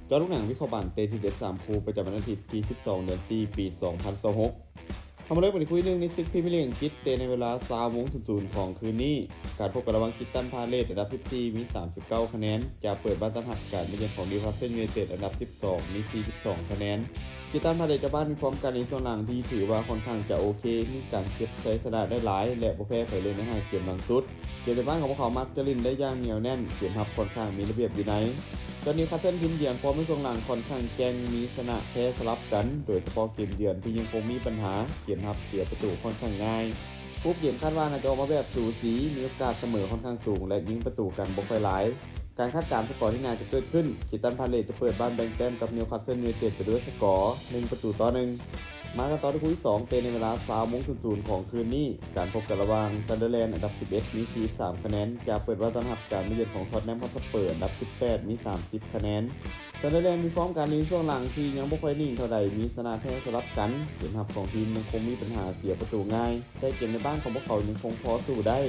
ເຈາະລູກໜັງວິເຄາະບານເຕະທີເດັດສາມຄູ່ ປະຈຳວັນອາທິດທີສິບສອງ ເດືອນສີ່ ປີສອງພັນຊາວຫົກ. ເຮົາມາເລີ່ມກັນທີ່ຄູ່ໜຶ່ງໃນສຶກພຣີເມຍລີກອັງກິດ ເຕະໃນເວລາຊາວໂມງສູນສູນຂອງຄືນນີ້. ການພົບກັນລະຫວ່າງຄຣິສຕັນພາເລສ ອັນດັບສິບສີ່ ມີສາມສິບເກົ້າຄະແນນ ຈະເປີດບ້ານຕ້ອນຮັບການມາເຢືອນຂອງນິວຄາສເຊິນຢູໄນເຕັດ ອັນດັບສິບສອງ ມີສີ່ສິບສອງຄະແນນ. ຄຣິສຕັນພາເລສເຈົ້າບ້ານມີຟອມການຫຼິ້ນຊ່ວງຫຼັງທີ່ຖືວ່າຄ່ອນຂ້າງຈະໂອເຄ, ມີການເກັບໄຊຊະນະໄດ້ຫຼາຍ ແລະ ບໍ່ແພ້ໃຜເລີຍໃນຫ້າເກມຫຼັງສຸດ. ເກມໃນບ້ານຂອງພວກເຂົາມັກຈະຫຼິ້ນໄດ້ຢ່າງໜຽວແໜ້ນ, ເກມຮັບຄ່ອນຂ້າງມີລະບຽບວິໄນ. ສ່ວນນິວຄາສເຊິນທີມເຢືອນ ຟອມໃນຊ່ວງຫຼັງຄ່ອນຂ້າງແກ່ງ, ມີຊະນະແພ້ສະຫຼັບກັນ, ໂດຍສະເພາະເກມເຢືອນທີ່ຍັງຄົງມີບັນຫາ, ເກມຮັບເສຍປະຕູຄ່ອນຂ້າງງ່າຍ. ຮູບເກມຄາດວ່າໜ້າຈະອອກມາແບບສູສີ, ມີໂອກາດສະເໝີຄ່ອນຂ້າງສູງ ແລະ ຍິງປະຕູກັນບໍ່ຄ່ອຍຫຼາຍ. ການຄາດການສະກໍທີ່ໜ້າຈະເກີດຂຶ້ນ, ຄຣິສຕັນພາເລສຈະເປີດບ້ານແບ່ງແຕ້ມກັບນິວຄາສເຊິນຢູໄນເຕັດໄປດ້ວຍສະກໍ ໜຶ່ງປະຕູຕໍ່ໜຶ່ງ. ມາກັນຕໍ່ທີ່ຄູ່ທີ່ສອງ ເຕະໃນເວລາຊາວໂມງສູນສູນຂອງຄືນນີ້. ການພົບກັນລະຫວ່າງຊັນເດີແລນ ອັນດັບສິບເອັດ ມີສີ່ສິບສາມຄະແນນ ຈະເປີດບ້ານຕ້ອນຮັບການມາເຢືອນຂອງທອດແນມຮອດສະເປີ ອັນດັບສິບແປດ ມີສາມສິບຄະແນນ. ຊັນເດີແລນມີຟອມການຫຼິ້ນຊ່ວງຫຼັງທີ່ຍັງບໍ່ຄ່ອຍນິ່ງເທົ່າໃດ, ມີຊະນະແພ້ສະຫຼັບກັນ, ເກມຮັບຂອງທີມຍັງຄົງມີບັນຫາເສຍປະຕູງ່າຍ, ແຕ່ເກມໃນບ້ານຂອງພວກເຂົາຍັງຄົງພໍສູ້ໄດ້.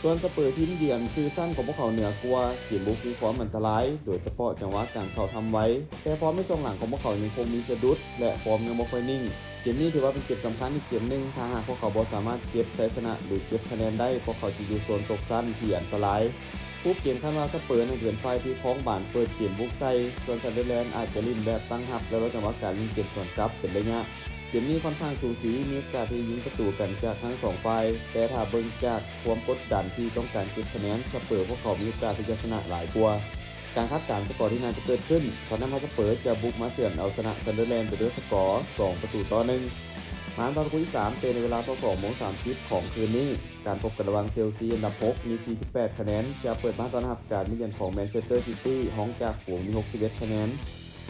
ສ່ວນສະເປີທີມເຢືອນ ຊື່ຊັ້ນຂອງພວກເຂົາເໜືອກວ່າ, ເກມບຸກມີຄວາມອັນຕະລາຍ, ໂດຍສະເພາະຈັງຫວະການເຂົ້າທຳໄວ, ແຕ່ຟອມໃນຊ່ວງຫຼັງຂອງພວກເຂົາຍັງຄົງມີສະດຸດ ແລະ ຟອມຍັງບໍ່ຄ່ອຍນິ່ງ. ເກມນີ້ຖືວ່າເປັນເກມສຳຄັນອີກເກມໜຶ່ງ, ຖ້າຫາກພວກເຂົາບໍ່ສາມາດເກັບໄຊຊະນະ ຫຼື ເກັບຄະແນນໄດ້, ພວກເຂົາຈະຢູ່ໂຊນຕົກຊັ້ນທີ່ອັນຕະລາຍ. ຮູບເກມຄາດວ່າສະເປີຍັງຈະເປັນຝ່າຍທີ່ຄອງບານເປີດເກມບຸກໃສ່, ສ່ວນຊັນເດີແລນອາດຈະຫຼິ້ນແບບຕັ້ງຮັບ ແລະ ລໍຈັງຫວະການຫຼິ້ນເກມສວນກັບເປັນໄລຍະ. ເກມນີ້ຄ່ອນຂ້າງສູສີ, ມີໂອກາດທີ່ຈະຍິງປະຕູກັນຈາກທັງສອງຝ່າຍ, ແຕ່ຖ້າເບິ່ງຈາກຄວາມກົດດັນທີ່ຕ້ອງການເກັບຄະແນນ, ສະເປີພວກເຂົາມີໂອກາດທີ່ຈະຊະນະຫຼາຍກວ່າ. ການຄາດການສະກໍທີ່ໜ້າຈະເກີດຂຶ້ນ, ທອດແນມຮອດສະເປີຈະບຸກມາເຈື່ອນເອົາຊະນະຊັນເດີແລນໄປດ້ວຍສະກໍ ສອງປະຕູຕໍ່ໜຶ່ງ. ມາຕໍ່ຄູ່ທີສາມ ເຕະໃນເວລາຊາວສອງໂມງສາມສິບຂອງຄືນນີ້. ການພົບກັນລະຫວ່າງເຊລຊີ ອັນດັບຫົກ ມີສີ່ສິບແປດຄະແນນ ຈະເປີດບ້ານຕ້ອນຮັບການມາເຢືອນຂອງແມນເຊສເຕີຊິຕີ ຮອງຈາກຝູງມີຫົກສິບເອັດຄະແນນ.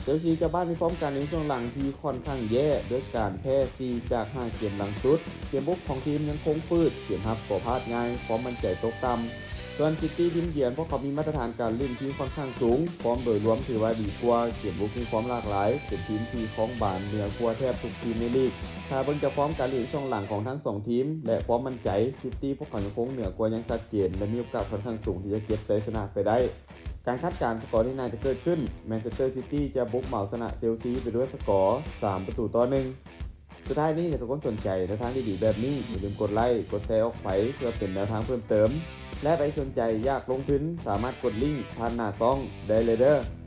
ເຊລຊີເຈົ້າບ້ານມີຟອມການຫຼິ້ນຊ່ວງຫຼັງທີ່ຄ່ອນຂ້າງແຍ່ ດ້ວຍການແພ້ສີ່ຈາກຫ້າເກມຫຼັງສຸດ. ເກມບຸກຂອງທີມຍັງຄົງຝືດ, ເກມຮັບກໍພາດງ່າຍ, ຄວາມໝັ້ນໃຈຕົກຕ່ຳ. ສ່ວນຊິຕີທີມເຢືອນ ພວກເຂົາມີມາດຕະຖານການຫຼິ້ນທີ່ຄ່ອນຂ້າງສູງ, ຟອມໂດຍລວມຖືວ່າດີກວ່າ, ເກມບຸກມີຄວາມຫຼາກຫຼາຍ, ເປັນທີມທີ່ຄອງບານເໜືອກວ່າແທບທຸກທີມໃນລີກ. ຖ້າເບິ່ງຈາກຟອມການຫຼິ້ນຊ່ວງຫຼັງຂອງທັງສອງທີມ ແລະ ຄວາມໝັ້ນໃຈ, ຊິຕີພວກເຂົາຍັງຄົງເໜືອກວ່າຢ່າງຊັດເຈນ ແລະ ມີໂອກາດຄ່ອນຂ້າງສູງທີ່ຈະເກັບໄຊຊະນະໄປໄດ້. ການຄາດການສະກໍທີ່ໜ້າຈະເກີດຂຶ້ນ, ແມນເຊສເຕີຊິຕີຈະບຸກເໝົາຊະນະເຊລຊີໄປດ້ວຍສະກໍ ສາມປະຕູຕໍ່ໜຶ່ງ. ສຸດທ້າຍນີ້ ຖ້າທຸກຄົນສົນໃຈແນວທາງດີໆແບບນີ້, ຢ່າລືມກົດໄລ, ກົດແຊອອກໄປ ເພື່ອເປັນແນວທາງເພີ່ມເຕີມ ແລະ ໃຜສົນໃຈຢາກລົງທຶນ ສາມາດກົດລິ້ງຜ່ານໜ້າຊ່ອງໄດ້ເລີຍເດີ້.